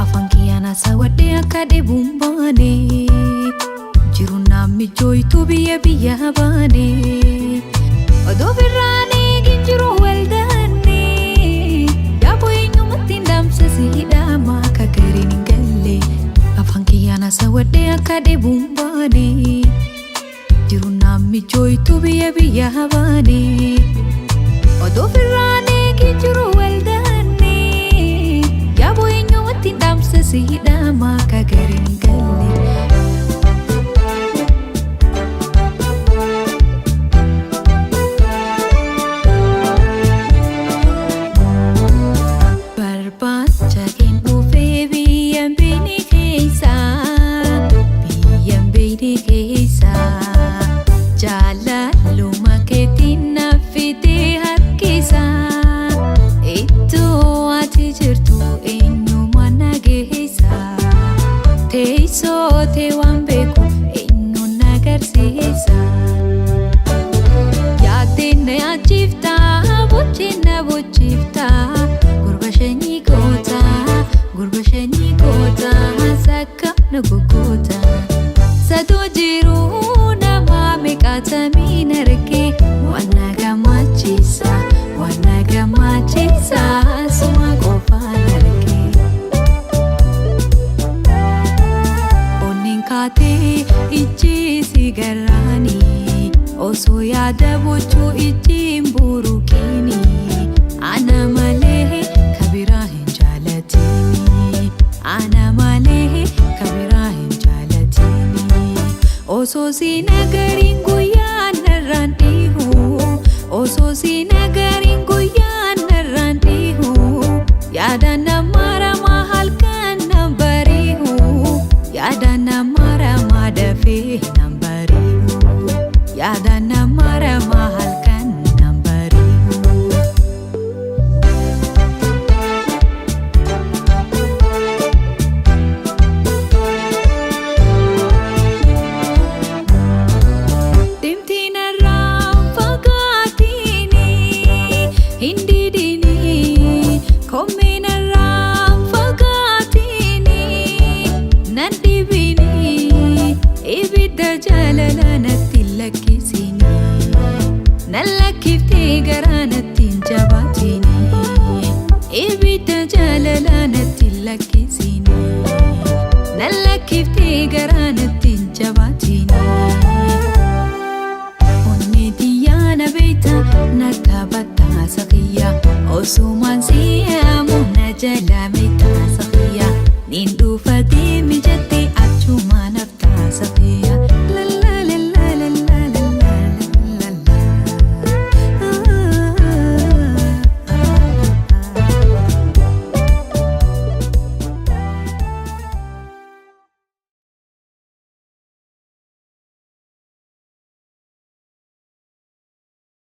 Afaan kiyyaan haasawwadhee akka dheebuun baane, jiruun naaf mijooytuu biyya biyya baane. Oduu birraan eegin jiru waldaanne, yaaboo eenyumatti hin dhaamsa si hidhama akka gariin hin galle. Afaan kiyyaan haasawwadhee akka dheebuun baane, jiruun naaf mijooytuu biyya biyya baane. Oduu birraan eegin jiru waldaanne, yaaboo eenyumatti hin dhaamsa si hidhama akka gariin hin galle. Barbaacha keen dhufee biyya beekne keessa, biyya beekne keessa, jaalaluma keetiin na fidee harkisa. Iddoo ati jirtu eenyuma na geessa? Teessoo tee waan beeku eenyu na agarsiisa? Yaaddeen na yaachifta, bocheen na bochifta, gurba shanyii goota, gurba shanyii goota, sakka na gogoota. Sadoo jiruu nama meeqaatamiin argee, waan na gammachiisa, waan na gammachiisa, suma qofaan argee. Onneen kaatee ijji si garraanii, osoo yaada bochuu ijji hin buruqini, ana malee kabiraa hin jaalatini, ana malee kabiraa hin jaalatini. Osoo si nagariin guyyaa narraan dhiihu, osoo si nagariin guyyaa narraan dhiihu, yaada nama ramaa halkan nan bariihu, yaada nama ramaa dafee nan bariihu, yaada nama ramaa halkan nan bariihu. Deemtiin irraan fagaatini hin didini, koomeen irraan fagaatini nan dhibini, ibidda jaalala natti hin lakkisini, nan lakkiftee garaa natti hin jabaatini, ibidda jaalala natti hin lakkisini, nan lakkiftee garaa natti hin jabaatini. Onnee xiyyaa na beekta, na taphataa sakiyya, osumaan si'aamu na jala meetaa sakiyya, niin dhufa deemi jette.